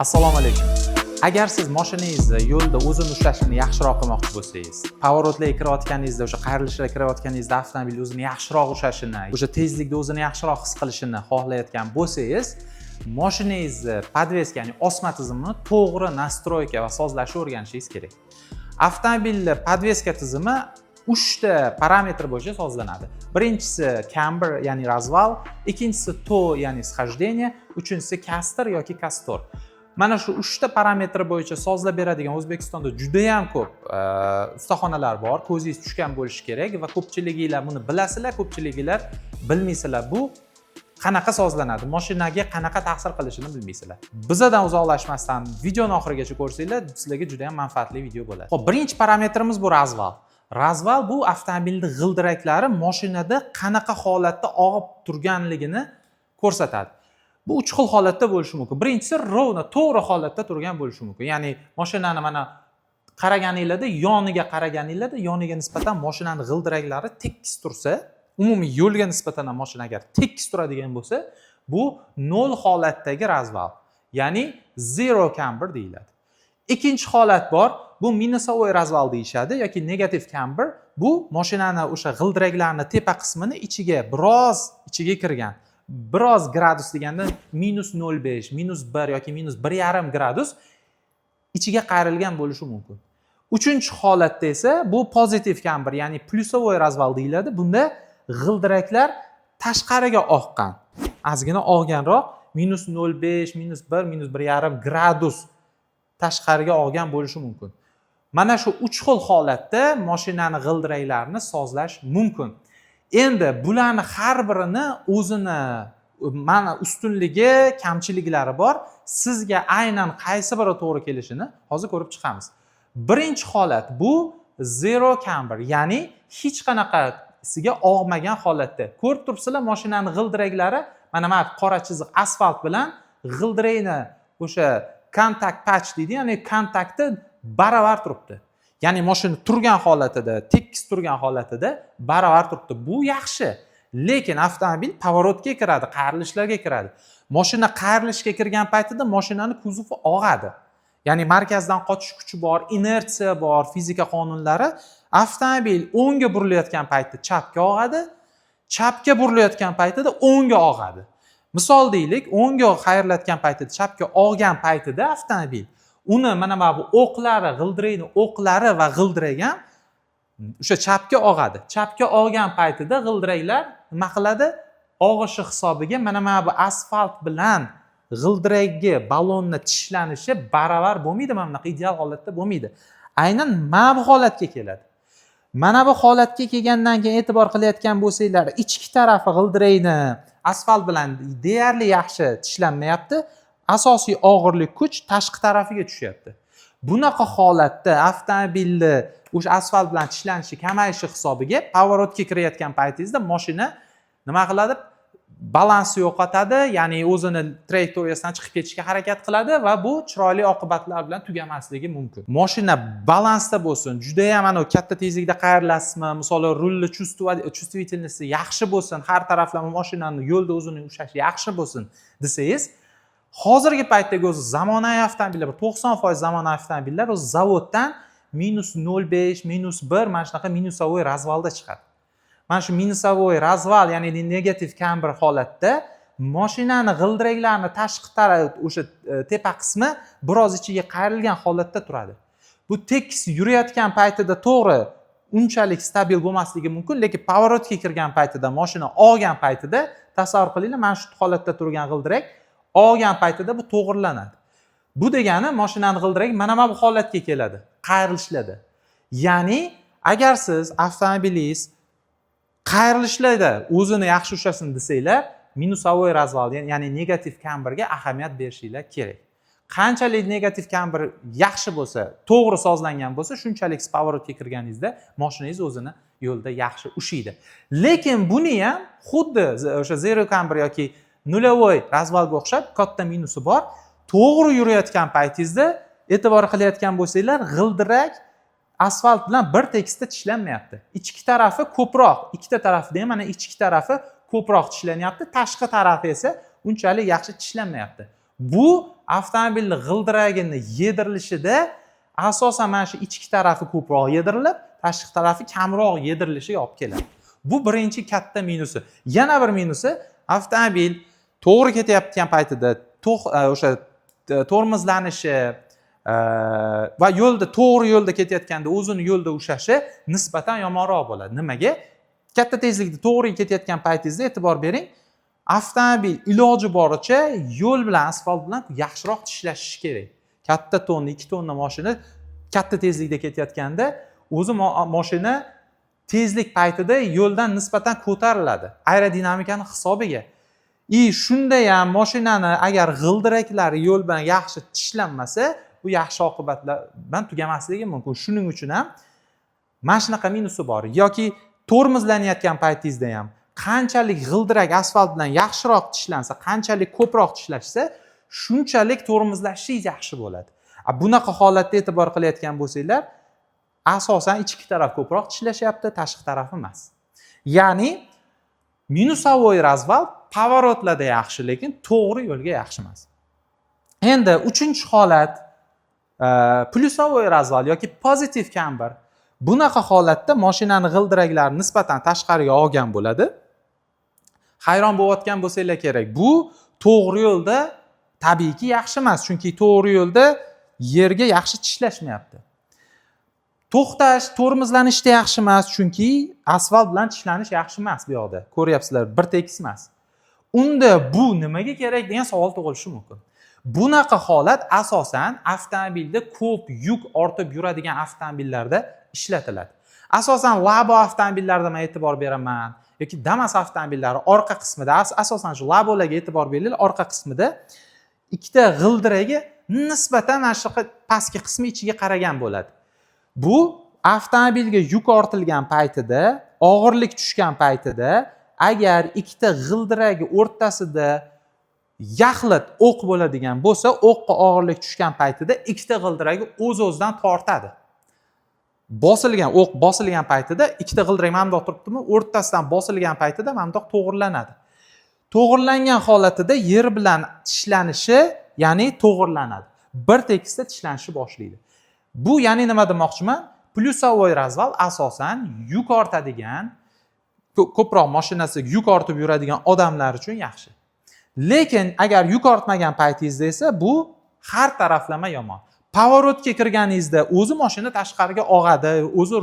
Assalomu alaykum. Agar siz moshinangizni yo'lda o'zini ushlashini yaxshiroq qilmoqchi bo'lsangiz, поворот larga kirayotganingizda, o'sha qayrilishlarga kirayotganingizda avtomobil o'zini yaxshiroq ushlashini, o'sha tezlikda o'zini yaxshiroq his qilishini xohlayotgan bo'lsangiz, moshinangizni подвеска, ya'ni osma tizimini to'g'ri настройка va sozlashni o'rganishingiz kerak. Avtomobilni подвеска tizimi uchta parametr bo'yicha sozlanadi. Birinchisi camber, ya'ni развал, ikkinchisi toe, ya'ni схождение, uchinchisi caster yoki кастор. Mana shu uchta parametr bo'yicha sozlab beradigan O'zbekistonda juda ham ko'p ustaxonalar bor. Ko'zingiz tushgan bo'lishi kerak va ko'pchiliginglar buni bilasizlar, ko'pchiliginglar bilmaysizlar. Bu qanaqa sozlanadi, mashinaga qanaqa ta'sir qilishini bilmaysizlar. Bizadan uzoqlashmasdan videoni oxirigacha ko'rsanglar, sizlarga juda ham manfaatli video bo'ladi. Xo'p, birinchi parametrimiz bu развал. Развал bu avtomobilni g'ildiraklari mashinada qanaqa holatda og'ib turganligini ko'rsatadi. Bu uch xil holatda bo'lishi mumkin. Birinchisi ровно, to'g'ri holatda turgan bo'lishi mumkin. Ya'ni mashinani mana qaraganinglarda, yoniga qaraganinglarda, yoniga nisbatan mashinani g'ildiraklari tekis tursa, umumiy yo'lga nisbatan ham mashina agar tekis turadigan bo'lsa, bu nol holatdagi развал, ya'ni zero camber deyiladi. Ikkinchi holat bor, bu минусовой развал deyishadi yoki negativ camber. Bu mashinani o'sha g'ildiraklarni tepa qismini ichiga, biroz ichiga kirgan. Biroz gradus deganda -0,5, -1 yoki -1,5 gradus ichiga qayrilgan bo'lishi mumkin. Uchinchi holatda esa bu pozitiv camber, ya'ni плюсовой развал deyiladi. Bunda g'ildiraklar tashqariga oqqan, ozgina og'ganroq, -0,5, -1, -1,5 gradus tashqariga og'gan bo'lishi mumkin. Mana shu uch xil holatda mashinani g'ildiraklarini sozlash mumkin. Endi bularni har birini o'zini mana ustunligi, kamchiliklari bor. Sizga aynan qaysi biri to'g'ri kelishini hozir ko'rib chiqamiz. Birinchi holat bu zero camber, ya'ni hech qanaqasiga og'magan holatda. Ko'rib turibsizlar, mashinani g'ildiraklari mana qora chiziq asfalt bilan g'ildirakni o'sha contact patch deydi, ya'ni kontakti baravar turibdi. Ya'ni mashina turgan holatida, tekis turgan holatida baravar turibdi. Bu yaxshi. Lekin avtomobil поворот ga kiradi, qayrilishlarga kiradi. Mashina qayrilishga kirgan paytida mashinani kuzovi og'adi. Ya'ni markazdan qochish kuchi bor, inersiya bor, fizika qonunlari. Avtomobil o'ngga burilayotgan paytda chapga og'adi, chapga burilayotgan paytida o'ngga og'adi. Misol deylik, o'ngga qayrilayotgan paytida chapga og'gan paytida avtomobil uni mana bu o'qlari, g'ildirakni o'qlari va g'ildirak ham o'sha chapga og'adi. Chapga og'gan paytida g'ildiraklar nima qiladi? Og'ishi hisobiga mana bu asfalt bilan g'ildiragi balonni tishlanishi baravar bo'lmaydi, mana bunaqa ideal holatda bo'lmaydi. Aynan mana bu holatga keladi. Mana bu holatga kelgandan keyin e'tibor qilayotgan bo'lsanglar, ichki tarafi g'ildirakni asfalt bilan deyarli yaxshi tishlanmayapti. Asosiy og'irlik kuch tashqi tarafiga tushyapti. Bunaqa holatda avtomobilni o'sha asfalt bilan tishlanishi kamayishi hisobiga поворот ga kirayotgan paytingizda mashina nima qiladi? Balansni yo'qotadi, ya'ni o'zini trayektoriyasidan chiqib ketishga harakat qiladi va bu chiroyli oqibatlar bilan tugamasligi mumkin. Mashina balansda bo'lsin, judayam anavi katta tezlikda qayrilasizmi, misol rulni чувствительности yaxshi bo'lsin, har taraflama mashinani yo'lda o'zini ushlashi yaxshi bo'lsin desangiz, hozirgi paytdagi o'zi zamonaviy avtomobillar, bir 90% zamonaviy avtomobillar o'zi zavoddan -0,5, -1, mana shunaqa минусовой развал da chiqadi. Mana shu минусовой развал, ya'ni negativ camber holatda mashinani g'ildiraklarni tashqi taraf, o'sha tepa qismi biroz ichiga qayrilgan holatda turadi. Bu tekis yurayotgan paytida to'g'ri, unchalik stabil bo'lmasligi mumkin, lekin поворот ga kirgan paytida, mashina olgan paytida, tasavvur qilinglar, mana shu holatda turgan g'ildirak olgan paytida bu to'g'rilanadi. Bu degani mashinani g'ildiragi mana bu holatga keladi qayrilishlarda. Ya'ni agar siz avtomobilingiz qayrilishlarda o'zini yaxshi ushlasin desanglar, минусовой развал, ya'ni negativ camberga ahamiyat berishinglar kerak. Qanchalik negativ camber yaxshi bo'lsa, to'g'ri sozlangan bo'lsa, shunchalik siz поворот ga kirganingizda mashinangiz o'zini yo'lda yaxshi ushlaydi. Lekin buni ham xuddi o'sha zero camber yoki нулевой развал ga o'xshab katta minusi bor. To'g'ri yurayotgan paytingizda e'tibor qilayotgan bo'lsanglar, g'ildirak asfalt bilan bir tekisda tishlanmayapti. Ichki tarafi ko'proq, ikkita tarafida ham mana ichki tarafi ko'proq tishlanyapti, tashqi tarafi esa unchalik yaxshi tishlanmayapti. Bu Avtomobilni g'ildiragini yedirilishida asosan mana shu ichki tarafi ko'proq yedirilib, tashqi tarafi kamroq yedirilishiga olib keladi. Bu birinchi katta minusi. Yana bir minusi, avtomobil to'g'ri ketayotgan paytida o'sha tormozlanishi va yo'lda, to'g'ri yo'lda ketayotganda o'zini yo'lda ushlashi nisbatan yomonroq bo'ladi. Nimaga? Katta tezlikda to'g'ri ketayotgan paytingizda, e'tibor bering, avtomobil iloji boricha yo'l bilan, asfalt bilan yaxshiroq tishlashishi kerak. Katta tonna, 2 tonna moshina katta tezlikda ketayotganda o'zi moshina tezlik paytida yo'ldan nisbatan ko'tariladi aerodinamikani hisobiga. И shunda ham moshinani agar g'ildiraklari yo'l bilan yaxshi tishlanmasa, bu yaxshi oqibatlar bilan tugamasligi mumkin. Shuning uchun ham mana shunaqa minusi bor. Yoki tormozlanayotgan paytingizda ham qanchalik g'ildirak asfalt bilan yaxshiroq tishlansa, qanchalik ko'proq tishlashsa, shunchalik tormozlashingiz yaxshi bo'ladi. A bunaqa holatda e'tibor qilayotgan bo'lsanglar, asosan ichki taraf ko'proq tishlashyapti, tashqi tarafi emas. Ya'ni минусовой развал поворот larda yaxshi, lekin to'g'ri yo'lga yaxshi emas. Endi uchinchi holat, плюсовой развал yoki pozitiv камбер. Bunaqa holatda moshinani g'ildiraklari nisbatan tashqariga olgan bo'ladi. Hayron bo'layotgan bo'lsanglar kerak, bu to'g'ri yo'lda tabiiyki yaxshi emas, chunki to'g'ri yo'lda yerga yaxshi tishlashmayapti. To'xtash, tormozlanishda yaxshi emas, chunki asfalt bilan tishlanish yaxshi emas. Bu yoqda ko'ryapsizlar, bir tekis emas. Unda bu nimaga kerak degan savol tug'ilishi mumkin. Bunaqa holat asosan avtomobilda ko'p yuk ortib yuradigan avtomobillarda ishlatiladi. Asosan Labo avtomobillarida man e'tibor beraman yoki Damas avtomobillari orqa qismida, asosan shu Labolarga e'tibor beringlar, orqa qismida ikkita g'ildiragi nisbatan mana shunaqa pastki qismi ichiga qaragan bo'ladi. Bu avtomobilga yuk ortilgan paytida, og'irlik tushgan paytida, agar ikkita g'ildiragi o'rtasida yaxlit o'q bo'ladigan bo'lsa, o'qqa og'irlik tushgan paytida ikkita g'ildiragi o'z o'zidan tortadi. Bosilgan o'q bosilgan paytida ikkita g'ildirak mana bundoq turibdimi, o'rtasidan bosilgan paytida mana bundoq to'g'irlanadi. To'g'irlangan holatida yer bilan tishlanishi, ya'ni to'g'irlanadi, bir tekisda tishlanishni boshlaydi. Bu ya'ni nima demoqchiman, плюсовой развал asosan yuk ortadigan, ko'proq mashinasiga yuk ortib yuradigan odamlar uchun yaxshi. Lekin agar yuk ortmagan paytingizda esa bu har taraflama yomon. Поворот ga kirganingizda o'zi mashina tashqariga og'adi, o'zi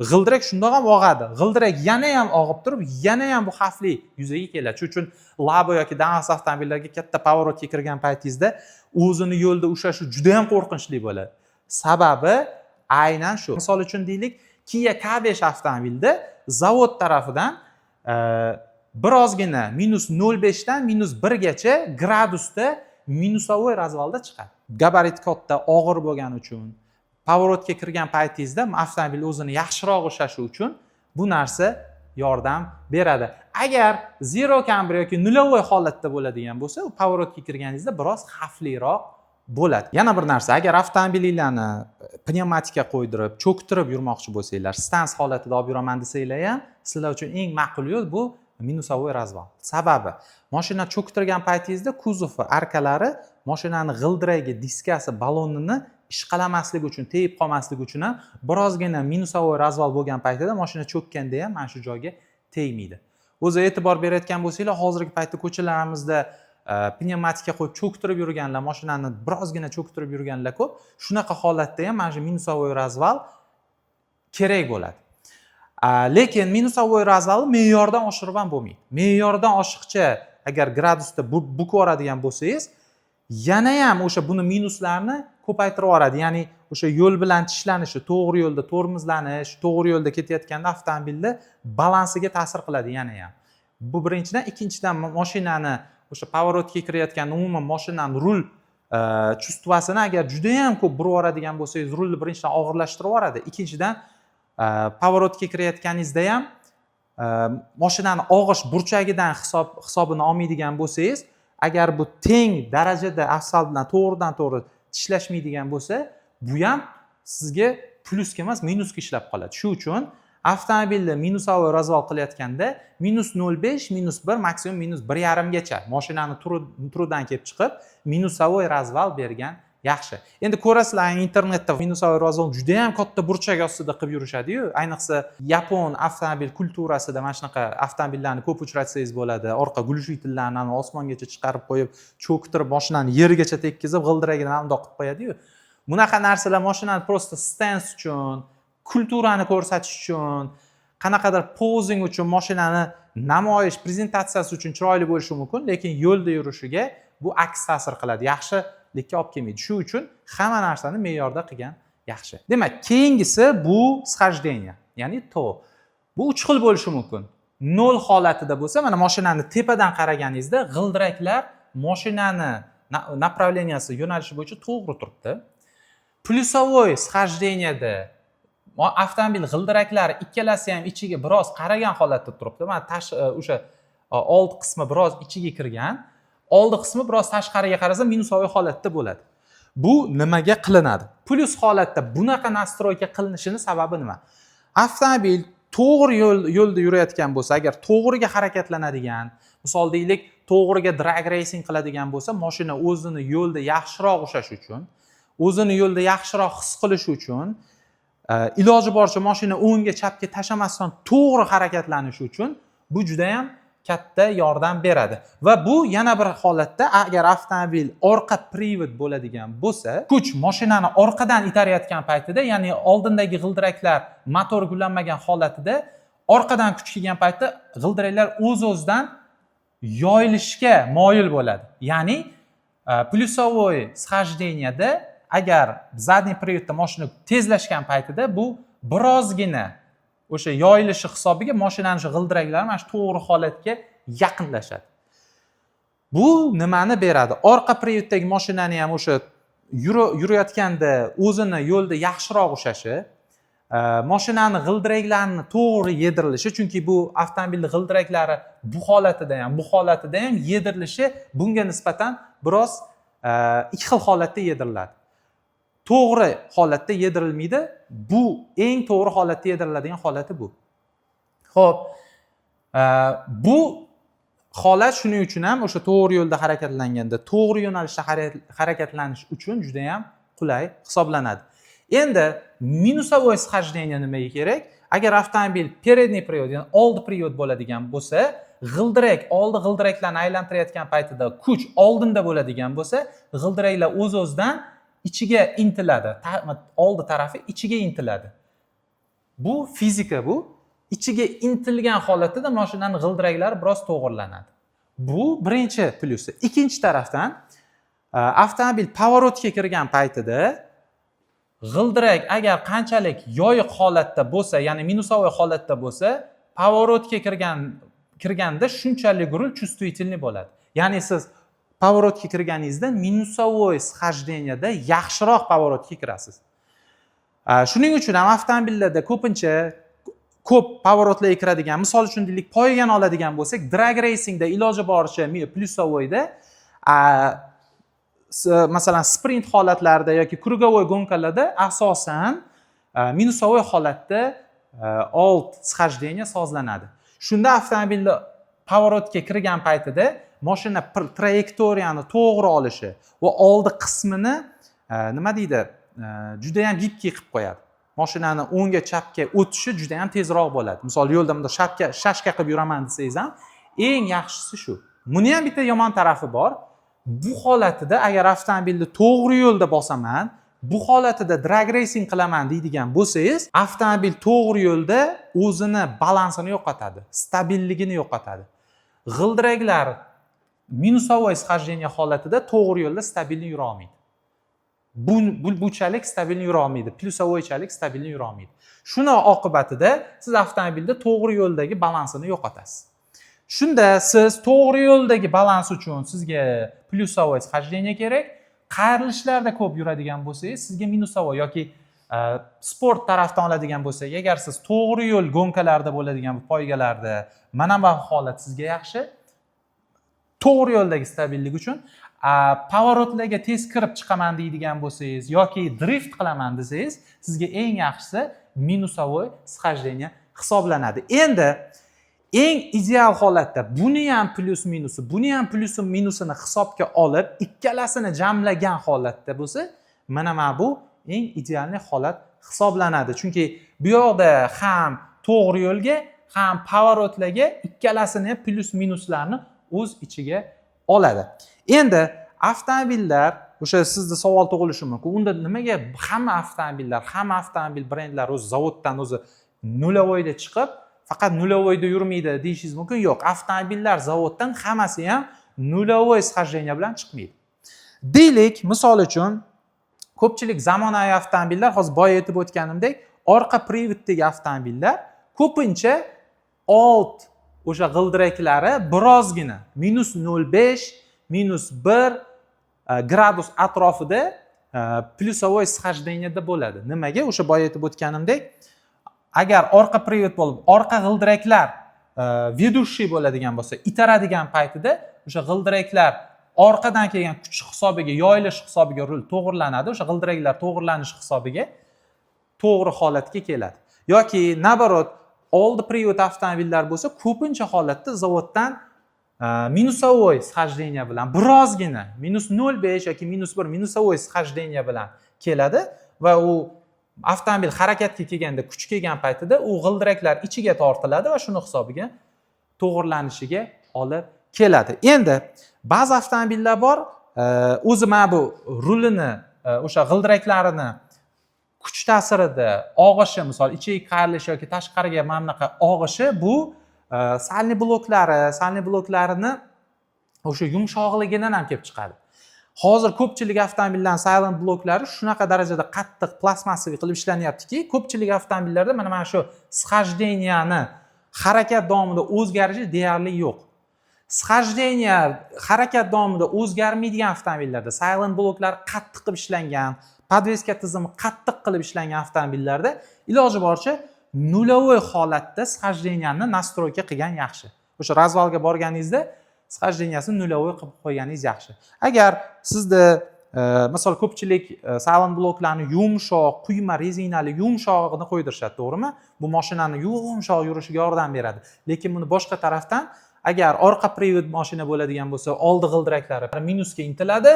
g'ildirak shundoq ham og'adi, g'ildirak yana ham og'ib turib, yana ham bu xavfli yuzaga keladi. Shuning uchun Labo yoki Damas avtomobillariga katta поворот ga kirgan paytingizda o'zini yo'lda ushlashi juda ham qo'rqinchli bo'ladi. Sababi aynan shu. Misol uchun, deylik, Kia K5 avtomobilda zavod tarafidan birozgina -0,5 dan -1 gacha gradusda минусовой развал da chiqadi. Gabarit katta, og'ir bo'lgani uchun, поворот ga kirgan paytingizda avtomobil o'zini yaxshiroq ushlashi uchun bu narsa yordam beradi. Agar zero camber yoki нулевой holatda bo'ladigan bo'lsa, u поворот ga kirganingizda biroz xavfliroq bo'ladi. Yana bir narsa, agar avtomobilinglarni pnevmatika qo'ydirib, cho'ktirib yurmoqchi bo'lsanglar, stans holatida olib yuraman desanglar ham, sizlar uchun eng ma'qul yo'l bu минусовой развал. Sababi, moshina cho'ktirgan paytingizda kuzovi arkalari moshinani g'ildiragi, diskasi, ballonini ishqalamasligi uchun, tegib qolmasligi uchun ham birozgina минусовой развал bo'lgan paytida moshina cho'kkanda ham mana shu joyga tegmaydi. O'zi e'tibor berayotgan bo'lsanglar, hozirgi paytda ko'chalarimizda pnevmatika qo'yib cho'ktirib yurganlar, mashinani birozgina cho'ktirib yurganlar ko'p. Shunaqa holatda ham mana shu минусовой развал kerak bo'ladi. Lekin минусовой развал ni me'yordan oshirib ham bo'lmaydi. Me'yordan oshiqcha agar gradusda bukib yuboradigan bo'lsangiz, yana ham o'sha buni minuslarni ko'paytirib yuboradi. Ya'ni o'sha yo'l bilan tishlanishi, to'g'ri yo'lda tormozlanish, to'g'ri yo'lda ketayotganda avtomobilni balansiga ta'sir qiladi yana ham. Bu birinchidan. Ikkinchidan, mashinani o'sha поворот ga kirayotganda umuman mashinani rul чувство sini agar judayam ko'p burib yuboradigan bo'lsangiz, rulni birinchidan og'irlashtirib yuboradi, ikkinchidan, поворот ga kirayotganingizda ham mashinani og'ish burchagidan hisobini olmaydigan bo'lsangiz, agar bu teng darajada asfalt bilan to'g'ridan to'g'ri tishlashmaydigan bo'lsa, bu ham sizga plyusga emas, minusga ishlab qoladi. Shu uchun Avtomobilni минусовой развал qilayotganda -0,5, -1, maksimum -1,5gacha mashinani turidan kelib chiqib минусовой развал bergan yaxshi. Endi ko'rasizlar, internetda минусовой развал juda yam katta burchak ostida qilib yurishadiyu. Ayniqsa yapon avtomobil kulturasida mana shunaqa avtomobillarni ko'p uchratsangiz bo'ladi. Orqa глушитель larni osmongacha chiqarib qo'yib, cho'ktirib, mashinani yergacha tekkizib, g'ildiragini mana bundoq qilib qo'yadiyu. Bunaqa narsalar mashinani просто stance uchun, kulturani ko'rsatish uchun, qanaqadir posing uchun, mashinani namoyish prezentatsiyasi uchun chiroyli bo'lishi mumkin, lekin yo'lda yurishiga bu aks ta'sir qiladi, yaxshilikka olib kelmaydi. Shu uchun hamma narsani me'yorda qilgan yaxshi. Demak, keyingisi bu схождение, ya'ni toe. Bu uch xil bo'lishi mumkin. Nol holatida bo'lsa, mana mashinani tepadan qaraganingizda g'ildiraklar mashinani направления si, yo'nalishi bo'yicha to'g'ri turibdi. Плюсовой схождение da avtomobil g'ildiraklari ikkalasi ham ichiga biroz qaragan holatda turibdi. Mana o'sha old qismi biroz ichiga kirgan, oldi qismi biroz tashqariga qarasa, минусовой holatda bo'ladi. Bu nimaga qilinadi? Plyus holatda bunaqa настройка qilinishini sababi nima? Avtomobil to'g'ri yo'lda yurayotgan bo'lsa, agar to'g'riga harakatlanadigan, misol deylik, to'g'riga drag racing qiladigan bo'lsa, mashina o'zini yo'lda yaxshiroq ushlash uchun, o'zini yo'lda yaxshiroq his qilish uchun, iloji boricha mashina o'ngga chapga tashlamasdan to'g'ri harakatlanishi uchun bu judayam katta yordam beradi. Va bu yana bir holatda, agar avtomobil orqa привод bo'ladigan bo'lsa, kuch mashinani orqadan itarayotgan paytida, ya'ni oldindagi g'ildiraklar motor ulanmagan holatida orqadan kuch kelgan paytda g'ildiraklar o'z o'zidan yoyilishga moyil bo'ladi. Ya'ni плюсовой схождение da agar задний привод da mashina tezlashgan paytida, bu birozgina o'sha yoyilishi hisobiga mashinani o'sha g'ildiraklari mana shu to'g'ri holatga yaqinlashadi. Bu nimani beradi? Orqa привод dagi mashinani ham o'sha yurayotganda o'zini yo'lda yaxshiroq ushlashi, mashinani g'ildiraklarini to'g'ri yedirilishi, chunki bu avtomobilni g'ildiraklari bu holatida ham, bu holatida ham yedirilishi bunga nisbatan biroz ikki xil holatda yediriladi, to'g'ri holatda yedirilmaydi. Bu eng to'g'ri holatda yediriladigan holati bu. Ho'p, bu holat shuning uchun ham o'sha to'g'ri yo'lda harakatlanganda, to'g'ri yo'nalishda harakatlanish uchun judayam qulay hisoblanadi. Endi минусовой схождение nimaga kerak? Agar avtomobil передний привод, ya'ni oldi привод bo'ladigan bo'lsa, g'ildirak oldi g'ildiraklarni aylantirayotgan paytida kuch oldinda bo'ladigan bo'lsa, g'ildiraklar o'z o'zidan ichiga intiladi, oldi tarafi ichiga intiladi. Bu fizika. Bu ichiga intilgan holatida mashinani g'ildiraklari biroz to'g'irlanadi. Bu birinchi plyusi. Ikkinchi tarafdan, avtomobil поворот ga kirgan paytida g'ildirak agar qanchalik yoyiq holatda bo'lsa, ya'ni минусовой holatda bo'lsa, поворот ga kirganda shunchalik rul чувствительный bo'ladi. Ya'ni siz поворот ga kirganingizda минусовой схождение da yaxshiroq поворот ga kirasiz. Shuning uchun ham avtomobillarda ko'pincha ko'p поворот larga kiradigan, misol uchun deylik, poygani oladigan bo'lsak, drag racingda iloji boricha плюсовой da, masalan, sprint holatlarida yoki круговой гонка larda asosan минусовой holatda old схождение sozlanadi. Shunda avtomobilni поворот ga kirgan paytida mashina trayektoriyani to'g'ri olishi va oldi qismini, nima deydi, judayam гибкий qilib qo'yadi. Mashinani o'ngga chapga o'tishi judayam tezroq bo'ladi. Misol, yo'lda bundoq shapka shashka qilib yuraman desangiz ham, eng yaxshisi shu. Buni ham bitta yomon tarafi bor. Bu holatida agar avtomobilni to'g'ri yo'lda bosaman, bu holatida drag racing qilaman deydigan bo'lsangiz, avtomobil to'g'ri yo'lda o'zini balansini yo'qotadi, stabilligini yo'qotadi. G'ildiraklar минусовой схождение holatida to'g'ri yo'lda стабильный yura olmaydi. Buchalik стабильный yura olmaydi, плюсовой chalik стабильный yura olmaydi. Shuni oqibatida siz avtomobilda to'g'ri yo'ldagi balansini yo'qotasiz. Shunda siz to'g'ri yo'ldagi balans uchun sizga плюсовой схождение kerak. Qayrilishlarda ko'p yuradigan bo'lsangiz, sizga минусовой yoki sport tarafdan oladigan bo'lsak, agar siz to'g'ri yo'l гонка larda bo'ladigan poygalarda, mana bu holat sizga yaxshi, to'g'ri yo'ldagi stabillik uchun. Поворот larga tez kirib chiqaman deydigan bo'lsangiz yoki drift qilaman desangiz, sizga eng yaxshisi минусовой схождение. Hisoblanadi. Endi eng ideal holatda buni ham plyus minusi, buni ham plyusi minusini hisobga olib, ikkalasini jamlagan holatda bo'lsa, mana bu eng идеальный holat hisoblanadi, chunki bu yoqda ham to'g'ri yo'lga, ham поворот larga, ikkalasini ham plyus minuslarni o'z ichiga oladi. Endi avtomobillar, o'sha sizda savol tug'ilishi mumkin: unda nimaga hamma avtomobillar, hamma avtomobil brendlari o'zi zavoddan o'zi нулевой da chiqib, faqat нулевой da yurmaydi, deyishingiz mumkin. Yo'q, avtomobillar zavoddan hammasi ham нулевой схождение bilan chiqmaydi. Deylik, misol uchun, ko'pchilik zamonaviy avtomobillar, hozir boya aytib o'tganimdek, orqa привод dagi avtomobillar ko'pincha old o'sha g'ildiraklari birozgina -0,5, -1 gradus atrofida плюсовой схождение da bo'ladi. Nimaga? O'sha boya aytib o'tganimdek, agar orqa привод bo'lib, orqa g'ildiraklar ведущий bo'ladigan bo'lsa, itaradigan paytida o'sha g'ildiraklar orqadan kelgan kuch hisobiga, yoyilish hisobiga rul to'g'irlanadi, o'sha g'ildiraklar to'g'irlanishi hisobiga to'g'ri holatga keladi. Yoki наоборот, oldi привод avtomobillar bo'lsa, ko'pincha holatda zavoddan минусовой схождение bilan, birozgina -0,5 yoki -1 минусовой схождение bilan keladi va u avtomobil harakatga kelganda, kuch kelgan paytida u g'ildiraklar ichiga tortiladi va shuni hisobiga to'g'irlanishiga olib keladi. Endi ba'zi avtomobillar bor, o'zi mana bu rulini o'sha g'ildiraklarini kuch ta'sirida og'ishi, misol, ichiga qayirilishi yoki tashqariga mana bunaqa og'ishi, bu сайлентблоклаrini o'sha yumshoqligidan ham kelib chiqadi. Hozir ko'pchilik avtomobillarni silent bloklari shunaqa darajada qattiq, пластмассовый qilib ishlanyaptiki, ko'pchilik avtomobillarda mana shu схождения ni harakat davomida o'zgarishi deyarli yo'q. Схождение harakat davomida o'zgarmaydigan avtomobillarda, silent bloklar qattiq qilib ishlangan, подвеска tizimi qattiq qilib ishlangan avtomobillarda iloji boricha нулевой holatda схождения ni настройка qilgan yaxshi. O'sha развал ga borganingizda схождения sini нулевой qilib qo'yganingiz yaxshi. Agar sizda misol, ko'pchilik silent bloklarni yumshoq, quyma rezinali, yumshog'ini qo'ydirishadi, to'g'rimi? Bu mashinani yumshoq yurishiga yordam beradi. Lekin buni boshqa tarafdan, agar orqa привод mashina bo'ladigan bo'lsa, oldi g'ildiraklari minusga intiladi,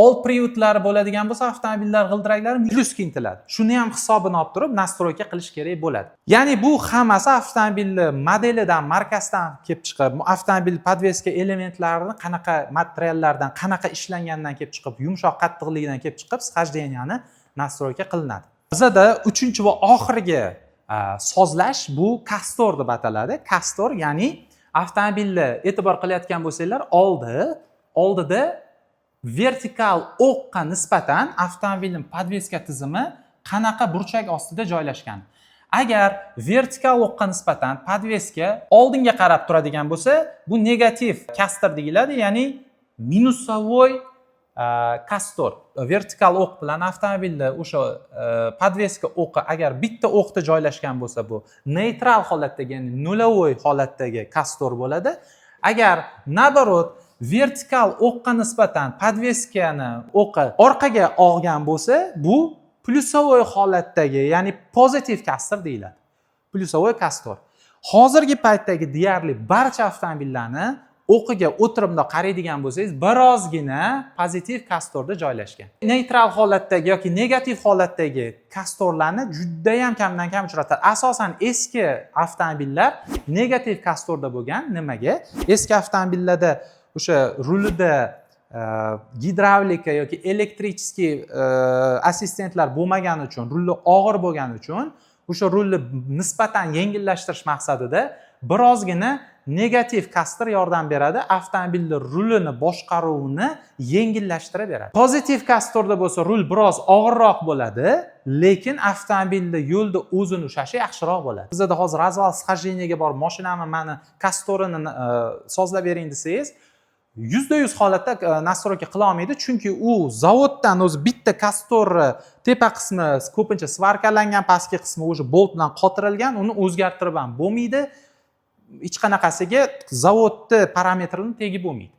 old привод lari bo'ladigan bo'lsa, avtomobillar g'ildiraklari plyusga intiladi. Shuni ham hisobini olib turib настройка qilish kerak bo'ladi. Ya'ni bu hammasi avtomobilni modelidan, markasidan kelib chiqib, avtomobil подвеска elementlarini qanaqa materiallardan, qanaqa ishlanganidan kelib chiqib, yumshoq qattiqligidan kelib chiqib схождения ni настройка qilinadi. Bizada uchinchi va oxirgi sozlash bu кастор deb ataladi. Кастор, ya'ni avtomobilni e'tibor qilayotgan bo'lsanglar, oldida vertikal o'qqa nisbatan avtomobilning подвеска tizimi qanaqa burchak ostida joylashgan. Agar vertikal o'qqa nisbatan подвеска oldinga qarab turadigan bo'lsa, bu negativ кастер deyiladi, ya'ni минусовой кастор. Vertikal o'q bilan avtomobilni o'sha подвеска o'qi agar bitta o'qda joylashgan bo'lsa, bu neytral holatdagi, ya'ni нулевой holatdagi кастор bo'ladi. Agar наоборот, vertikal o'qqa nisbatan подвеска ni o'qi orqaga og'gan bo'lsa, bu плюсовой holatdagi, ya'ni pozitiv кастер deyiladi, плюсовой кастор. Hozirgi paytdagi deyarli barcha avtomobillarni o'qiga o'tirib bundoq qaraydigan bo'lsangiz, birozgina pozitiv кастор da joylashgan. Neytral holatdagi yoki negativ holatdagi кастор larni judayam kamdan kam uchratadi. Asosan eski avtomobillar negativ кастор da bo'lgan. Nimaga? Eski avtomobillarda o'sha rulida gidravlika yoki электрический assistentlar bo'lmagani uchun, ruli og'ir bo'lgani uchun, o'sha rulni nisbatan yengillashtirish maqsadida birozgina negativ кастер yordam beradi, avtomobilni rulini boshqaruvini yengillashtirib beradi. Pozitiv кастор da bo'lsa, rul biroz og'irroq bo'ladi, lekin avtomobilni yo'lda o'zini ushlashi yaxshiroq bo'ladi. Bizada hozir развал схождение ga borib, moshinamni mani кастор ini sozlab bering desangiz, 100% holatda настройка qila olmaydi, chunki u zavoddan o'zi bitta кастор ni tepa qismi ko'pincha сварка langan, pastki qismi уже bolt bilan qotirilgan, uni o'zgartirib ham bo'lmaydi hech qanaqasiga, zavodni parametrini tegib bo'lmaydi.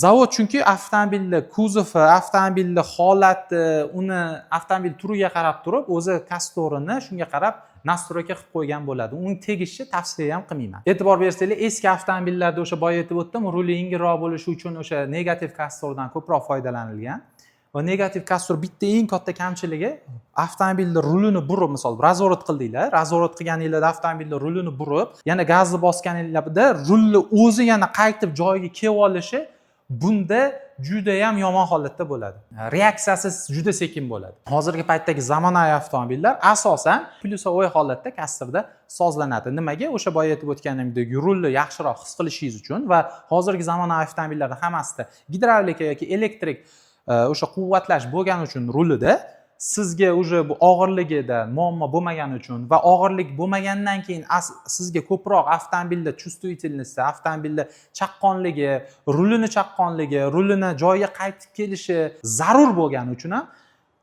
Zavod chunki avtomobilni kuzovi, avtomobilni holati, uni avtomobil turiga qarab turib o'zi кастор ini shunga qarab настройка qilib qo'ygan bo'ladi. Uni tegishni tavsiya ham qilmayman. E'tibor bersanglar, eski avtomobillarda, o'sha boya aytib o'tdim, ruli yengilroq bo'lishi uchun o'sha negativ kastordan ko'proq foydalanilgan. Va negativ kastor bitta eng katta kamchiligi: avtomobilni rulini burib, misol, разворот qildinglar, разворот qilganinglarda avtomobilni rulini burib, yana gazni bosganinglarda rulni o'zi yana qaytib joyiga kelib olishi bunda judayam yomon holatda bo'ladi, reaksiyasi juda sekin bo'ladi. Hozirgi paytdagi zamonaviy avtomobillar asosan плюсовой holatda kastorda sozlanadi. Nimaga? O'sha boya aytib o'tganimdek, rulni yaxshiroq his qilishingiz uchun. Va hozirgi zamonaviy avtomobillarda hammasida gidravlika yoki elektrik o'sha quvvatlash bo'lgani uchun, rulida sizga уже bu og'irligida muammo bo'lmagani uchun va og'irlik bo'lmagandan keyin sizga ko'proq avtomobilda чувствительности, avtomobilda chaqqonligi, rulini chaqqonligi, rulini joyiga qaytib kelishi zarur bo'lgani uchun ham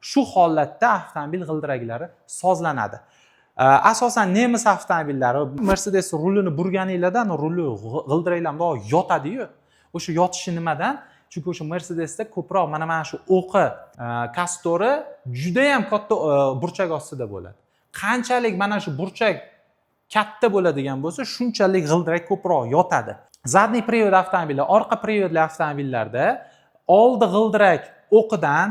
shu holatda avtomobil g'ildiraklari sozlanadi. Asosan nemis avtomobillari, Mercedes rulini burganinglardan ruli, g'ildiraklar bundoq yotadiyu. O'sha yotishi nimadan? Chunki o'sha Mercedesda ko'proq mana shu o'qi, kastori judayam katta burchak ostida bo'ladi. Qanchalik mana shu burchak katta bo'ladigan bo'lsa, shunchalik g'ildirak ko'proq yotadi. Задний привод avtomobili, orqa привод li avtomobillarda oldi g'ildirak o'qidan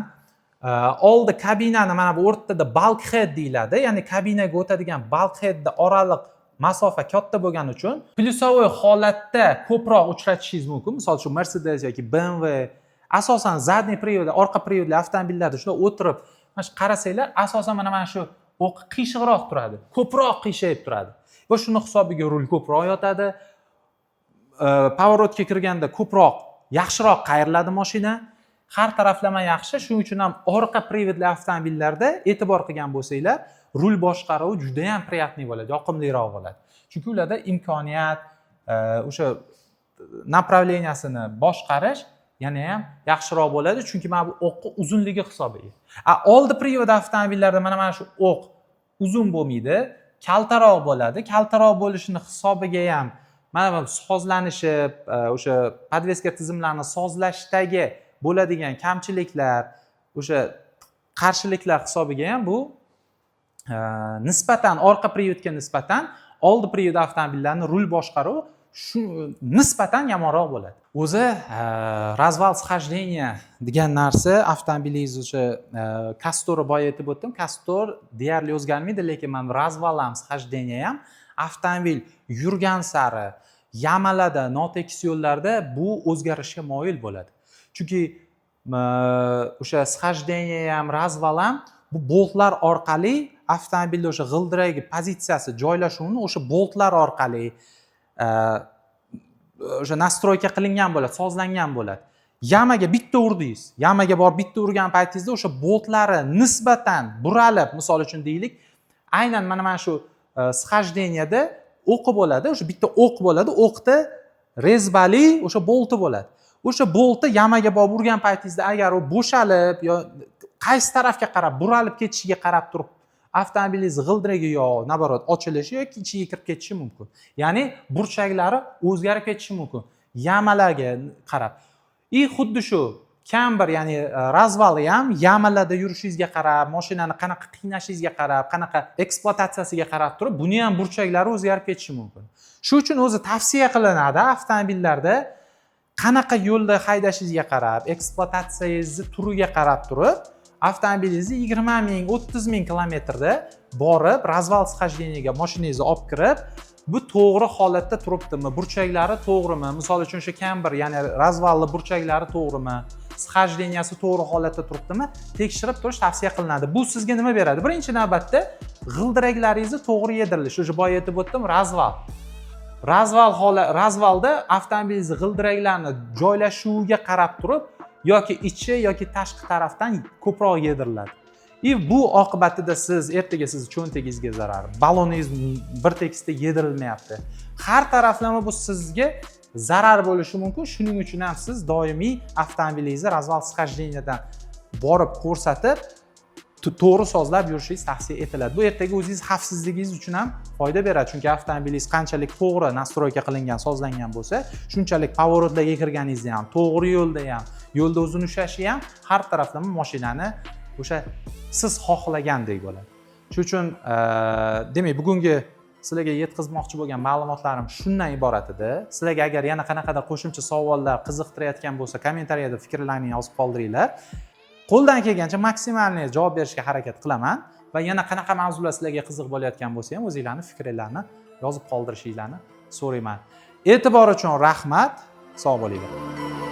oldi kabinani mana bu o'rtada bulkhead deyiladi, ya'ni kabinaga o'tadigan bulkheadni oraliq masofa katta bo'lgani uchun плюсовой holatda ko'proq uchratishingiz mumkin. Misol uchun, Mercedes yoki BMW, asosan задний привод, orqa привод li avtomobillarda shunday o'tirib mana shu qarasanglar, asosan mana shu o'qi qiyshiqroq turadi, ko'proq qiyshayib turadi va shuni hisobiga rul ko'proq yotadi. Поворот ga kirganda ko'proq yaxshiroq qayriladi mashina, har taraflama yaxshi. Shuning uchun ham orqa привод li avtomobillarda e'tibor qilgan bo'lsanglar, rul boshqaruvi judayam приятный bo'ladi, yoqimliroq bo'ladi, chunki ularda imkoniyat o'sha направления sini boshqarish yana ham yaxshiroq bo'ladi, chunki mana bu o'qni uzunligi hisobiga. A oldi привод avtomobillarda mana shu o'q uzun bo'lmaydi, kaltaroq bo'ladi. Kaltaroq bo'lishini hisobiga ham mana bu sozlanishi, o'sha подвеска tizimlarini sozlashdagi bo'ladigan kamchiliklar, o'sha qarshiliklar hisobiga ham bu nisbatan orqa привод ga nisbatan oldi привод avtomobillarni rul boshqaruvi shu nisbatan yomonroq bo'ladi. O'zi развал, схождение degan narsa avtomobilingiz o'sha kastori, boya aytib o'tdim, kastor deyarli o'zgarmaydi, lekin mana развал ham, схождение ham avtomobil yurgan sari яма larda, notekis yo'llarda bu o'zgarishga moyil bo'ladi. Chunki o'sha схождение ham, развал ham bu boltlar orqali avtomobilda o'sha g'ildiragi pozitsiyasi, joylashuvini o'sha boltlar orqali o'sha настройка qilingan bo'ladi, sozlangan bo'ladi. Яма ga bitta urdingiz, яма ga borib bitta urgan paytingizda o'sha boltlari nisbatan buralib, misol uchun deylik, aynan mana shu схождение da o'qi bo'ladi, o'sha bitta o'q bo'ladi, o'qda резьба li o'sha bolti bo'ladi. O'sha bolti яма ga borib urgan paytingizda agar u bo'shalib yo qaysi tarafga qarab buralib ketishiga qarab turib avtomobilingiz g'ildiragi yo наоборот ochilishi yoki ichiga kirib ketishi mumkin, ya'ni burchaklari o'zgarib ketishi mumkin яма larga qarab. И xuddi shu kamber, ya'ni развал i ham яма larda yurishingizga qarab, mashinani qanaqa qiynashingizga qarab, qanaqa ekspluatatsiyasiga qarab turib buni ham burchaklari o'zgarib ketishi mumkin. Shu uchun o'zi tavsiya qilinadi, avtomobillarda qanaqa yo'lda haydashingizga qarab, ekspluatatsiyangizni turiga qarab turib avtomobilingizni 20 ming, 30 ming kilometrda borib развал, схождение ga mashinangizni olib kirib, bu to'g'ri holatda turibdimi, burchaklari to'g'rimi, misol uchun o'sha kamber, ya'ni развал ni burchaklari to'g'rimi, схождения si to'g'ri holatda turibdimi, tekshirib turish tavsiya qilinadi. Bu sizga nima beradi? Birinchi navbatda g'ildiraklaringizni to'g'ri yedirilishi. O'sha boya aytib o'tdim, развал holat, развал da avtomobilingizni g'ildiraklarni joylashuviga qarab turib yoki ichi yoki tashqi tarafdan ko'proq yediriladi. И bu oqibatida siz ertaga sizni cho'ntagingizga zarar, balloningiz bir tekisda yedirilmayapti, har taraflama bu sizga zarar bo'lishi mumkin. Shuning uchun ham siz doimiy avtomobilingizni развал, схождение dan borib ko'rsatib, to'g'ri sozlab yurishingiz tavsiya etiladi. Bu ertaga o'zingiz xavfsizligingiz uchun ham foyda beradi, chunki avtomobilingiz qanchalik to'g'ri настройка qilingan, sozlangan bo'lsa, shunchalik поворот larga kirganingizda ham, to'g'ri yo'lda ham, yo'lda o'zini ushlashi ham har taraflama mashinani o'sha siz xohlagandek bo'ladi. Shuning uchun demak, bugungi sizlarga yetkazmoqchi bo'lgan ma'lumotlarim shundan iborat edi. Sizlarga agar yana qanaqadir qo'shimcha savollar qiziqtirayotgan bo'lsa, kommentariyada fikrlaringni yozib qoldiringlar. Qo'ldan kelgancha максимальный javob berishga harakat qilaman va yana qanaqa mavzular sizlarga qiziq bo'layotgan bo'lsa ham, o'zinglarni fikringlarni yozib qoldirishinglarni so'rayman. E'tibor uchun rahmat, sog' bo'linglar.